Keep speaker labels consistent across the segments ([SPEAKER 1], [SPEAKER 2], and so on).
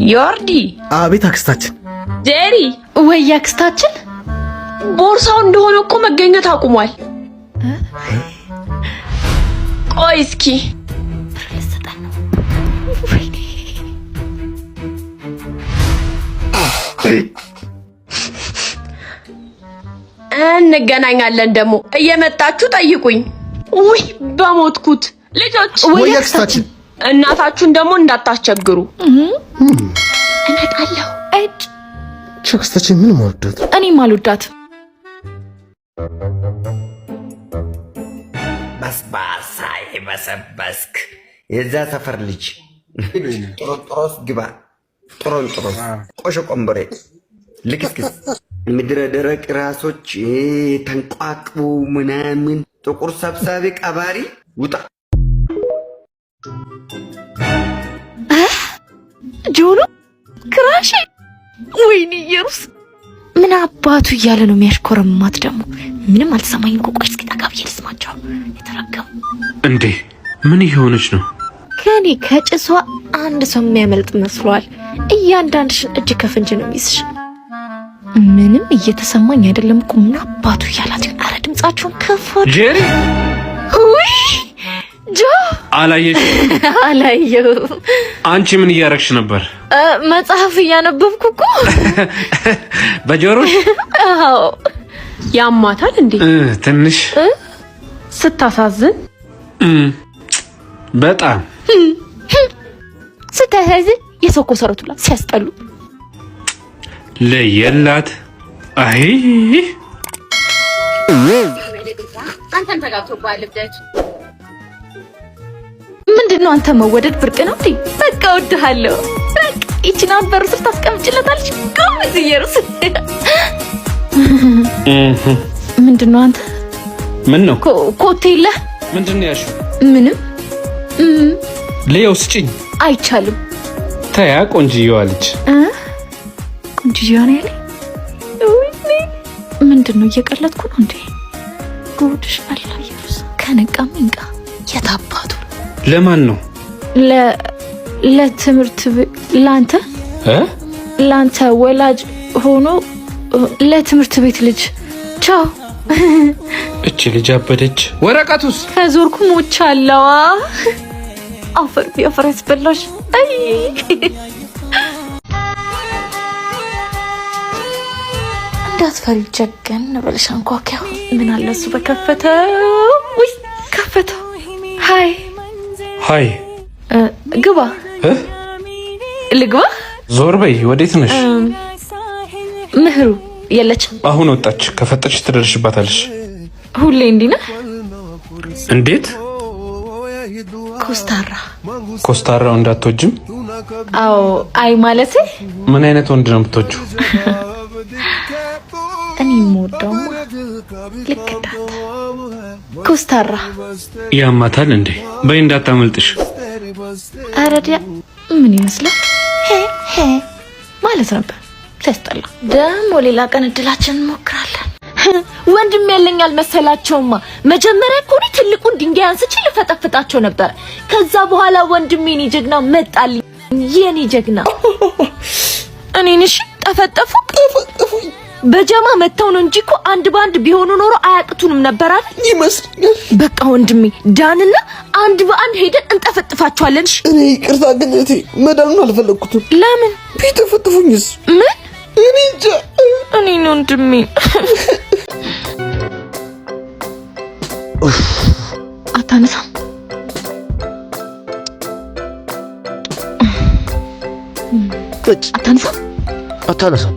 [SPEAKER 1] ዮርዲ።
[SPEAKER 2] አቤት አክስታችን።
[SPEAKER 1] ጄሪ።
[SPEAKER 3] ወይ አክስታችን፣
[SPEAKER 1] ቦርሳው እንደሆነ እኮ መገኘት አቁሟል። ቆይ እስኪ።
[SPEAKER 3] ብር ልትሰጠን ነው። ወይኔ።
[SPEAKER 1] እንገናኛለን ደግሞ፣ እየመጣችሁ ጠይቁኝ። ውይ በሞትኩት ልጆች።
[SPEAKER 2] ወይ አክስታችን።
[SPEAKER 1] እናታችሁን ደግሞ እንዳታስቸግሩ። እመጣለሁ።
[SPEAKER 3] እጭ።
[SPEAKER 2] አክስታችን ምን መወደት።
[SPEAKER 3] እኔም አልወዳትም።
[SPEAKER 4] በስባሳ የበሰበስክ የዛ ሰፈር ልጅ ጥሮንጥሮስ ግባ። ጥሮንጥሮስ ቆሾ ቆንበሬ ልክስክስ ምድረ ደረቅ ራሶች ተንቋቅቡ ምናምን ጥቁር ሰብሳቢ ቀባሪ ውጣ።
[SPEAKER 3] ጆኖ ክራሽ፣ ወይኔ ኢየሩስ፣ ምን አባቱ እያለ ነው የሚያሽኮረማት? ደግሞ ምንም አልተሰማኝም እኮ። ቆይ እስኪ ጠጋ ብዬ ልስማቸው። የተረገሙ።
[SPEAKER 5] እንዴ፣ ምን እየሆነች ነው?
[SPEAKER 3] ከኔ ከጭሷ አንድ ሰው የሚያመልጥ መስሏል። እያንዳንድሽን እጅ ከፍንጅ ነው የሚይዝሽ። ምንም እየተሰማኝ አይደለም እኮ። ምን አባቱ እያላት ይሆን? አረ ድምጻቸውን ከፍ አድርጉ።
[SPEAKER 5] ጄሪ።
[SPEAKER 3] ውይ ጆ።
[SPEAKER 5] አላየሽ?
[SPEAKER 3] አላየሁም።
[SPEAKER 5] አንቺ ምን እያረግሽ ነበር?
[SPEAKER 3] መጽሐፍ እያነበብኩ እኮ።
[SPEAKER 5] በጆሮሽ?
[SPEAKER 3] አዎ።
[SPEAKER 1] ያማታል እንዴ?
[SPEAKER 5] ትንሽ።
[SPEAKER 1] ስታሳዝን።
[SPEAKER 5] በጣም።
[SPEAKER 3] ስታሳዝን፣ የሰው ኮሰረቱላ ሲያስጠሉ።
[SPEAKER 5] ለየላት አይ።
[SPEAKER 6] አንተም ተጋብቶብሃል እብደት።
[SPEAKER 3] ምንድን ነው አንተ፣ መወደድ ብርቅ ነው እንዴ? በቃ እወድሃለሁ። በቃ ይችን አሁን በሩ ስር ታስቀምጭለታለች። ጎበዝ ኢየሩስ። ምንድን ነው አንተ?
[SPEAKER 5] ምን ነው?
[SPEAKER 3] ኮቴ የለህ?
[SPEAKER 5] ምንድን ነው ያልሽው?
[SPEAKER 3] ምንም።
[SPEAKER 5] ልየው፣ ስጭኝ።
[SPEAKER 3] አይቻልም።
[SPEAKER 5] ተያ ቆንጅየዋ ልጅ።
[SPEAKER 3] ቆንጅዬዋ ነው ያለኝ። ወይኔ፣ ምንድን ነው፣ እየቀለድኩ ነው እንዴ? ጉድሽ ፈላ ኢየሩስ። ከነቃም ይንቃ። የታባቱ።
[SPEAKER 5] ለማን ነው?
[SPEAKER 3] ለትምህርት ለአንተ።
[SPEAKER 5] እ?
[SPEAKER 3] ለአንተ ወላጅ ሆኖ ለትምህርት ቤት ልጅ። ቻው።
[SPEAKER 5] እቺ ልጅ አበደች። ወረቀቱስ?
[SPEAKER 3] ከዞርኩ ሞቻለዋ። አፈር ቢያፈር ያስበላሽ። አይ። እንዳትፈሪ፣ ጀገን በልሽ አንኳኪያው። ምን አለ እሱ በከፈተው። ውይ ከፈተው። Hi።
[SPEAKER 5] Hi።
[SPEAKER 3] ግባ።
[SPEAKER 5] እ?
[SPEAKER 3] ልግባ?
[SPEAKER 5] ዞር በይ። ወዴት ነሽ?
[SPEAKER 3] ምህሩ የለችም?
[SPEAKER 5] አሁን ወጣች። ከፈጠች ትደርሽባታለሽ።
[SPEAKER 3] ሁሌ እንዲህ ነህ?
[SPEAKER 5] እንዴት?
[SPEAKER 3] ኮስታራ።
[SPEAKER 5] ኮስታራው እንዳትወጅም?
[SPEAKER 3] አዎ፣ አይ ማለቴ።
[SPEAKER 5] ምን አይነት ወንድ ነው የምትወጂው?
[SPEAKER 3] እኔ የምወደውማ ልክ እንዳንተ ኮስታራ።
[SPEAKER 5] ያማታል እንዴ? በይ እንዳታመልጥሽ።
[SPEAKER 3] አረዲያ ምን ይመስላል? ሄ ሄ ማለት ነበር። ሲያስጠላ። ደግሞ ሌላ ቀን እድላችንን እንሞክራለን። ወንድም ያለኝ አልመሰላቸውማ። መጀመሪያ እኮ እኔ ትልቁን ድንጋይ አንስቼ ልፈጠፍጣቸው ነበር። ከዛ በኋላ ወንድሜ የኔ ጀግና መጣልኝ። የኔ ጀግና እኔን እሺ ጠፈጠፉ። በጀማ መተው ነው እንጂ እኮ አንድ በአንድ ቢሆኑ ኖሮ አያቅቱንም ነበር አይደል?
[SPEAKER 2] ይመስለኛል።
[SPEAKER 3] በቃ ወንድሜ ዳንና አንድ በአንድ ሄደን እንጠፈጥፋቸዋለን። እሺ?
[SPEAKER 2] እኔ ይቅርታ ግን እህቴ፣ መዳኑን አልፈለግኩትም።
[SPEAKER 3] ለምን?
[SPEAKER 2] ቢጠፈጥፉኝስ?
[SPEAKER 3] ምን?
[SPEAKER 2] እኔ እንጃ።
[SPEAKER 3] እኔን ወንድሜ አታነሳም? አታነሳም?
[SPEAKER 2] አታነሳም።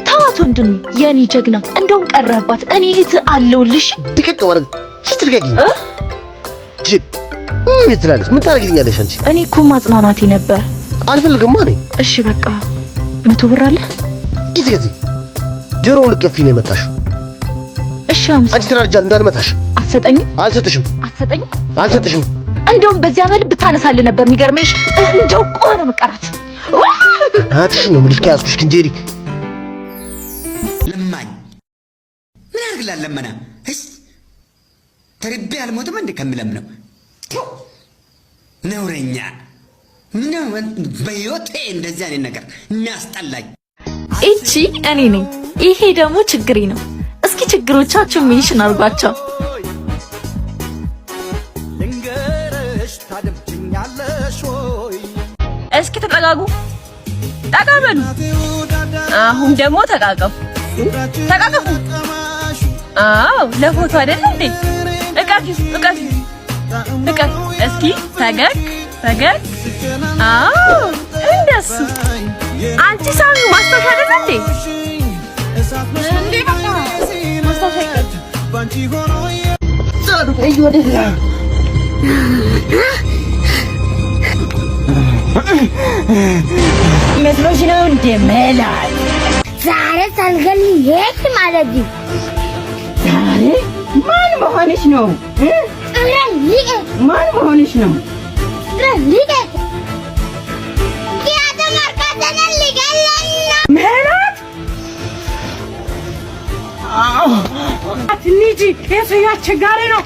[SPEAKER 3] ተዋት ወንድሜ፣ የኔ ጀግና። እንደውም ቀረህባት። እኔ እህት አለሁልሽ።
[SPEAKER 2] ድቅቅ ማድረግ ስትልቀቂኝ ጅል ምን ትላለች? ምን ታደርጊልኛለሽ አንቺ?
[SPEAKER 3] እኔ እኮ ማጽናናቴ ነበር።
[SPEAKER 2] አልፈልግማ እኔ።
[SPEAKER 3] እሺ በቃ 100 ብር አለ?
[SPEAKER 2] ጊዜ ጊዜ ጆሮውን ልትቀፊ ነው የመጣሽው።
[SPEAKER 3] እሺ 50።
[SPEAKER 2] አንቺ ተናድጃል፣ እንዳልመታሽ።
[SPEAKER 3] አትሰጠኝም?
[SPEAKER 2] አልሰጥሽም።
[SPEAKER 3] አትሰጠኝም?
[SPEAKER 2] አልሰጥሽም።
[SPEAKER 3] እንደውም በዚያ መል ብታነሳልህ ነበር። የሚገርምሽ እንደው ቆመ ነው መቀራት።
[SPEAKER 2] ናትሽን ነው የምልሽ ከያዝኩሽ ክንጄሪ።
[SPEAKER 4] ለማኝ ምን ያደርግላል? ለመና እስ ተርቤ አልሞትም እንደ ከምለምነው። ነውረኛ። ምን በህይወቴ እንደዚህ አይነት ነገር የሚያስጠላኝ።
[SPEAKER 3] እቺ እኔ ነኝ። ይሄ ደግሞ ችግሬ ነው። እስኪ ችግሮቻችሁ mention አድርጓቸው።
[SPEAKER 7] ልንገርሽ ታደምጪኛለሽ ወይ?
[SPEAKER 1] እስኪ ተጠጋጉ፣ ጠጋ በሉ። አሁን ደግሞ ተቃቀፉ፣ ተቃቀፉ። አዎ፣ ለፎቶ አይደል እንዴ? እቀፊ፣ እቀፊ፣ እቀፊ። እስኪ ፈገግ ፈገግ። አዎ፣ እንደሱ። አንቺ ሳሚ ማስታወሻ አይደል እንዴ? እንዴ በቃ ማስታወሻ ይቀር።
[SPEAKER 8] መስሎሽ ነው እንደ መላል?
[SPEAKER 9] ዛሬ ሳልገል የት ማለት?
[SPEAKER 8] ዛሬ ማን መሆንሽ ነው?
[SPEAKER 9] ጥፍሬን ልቀቅ!
[SPEAKER 8] ማን መሆንሽ ነው?
[SPEAKER 9] ጥፍሬን ልቀቅ! ምክንያቱም እርቃታንን ሊገለኝ ነው።
[SPEAKER 8] ምህረት አትኒጂ፣ የሰው አስቸጋሪ ነው።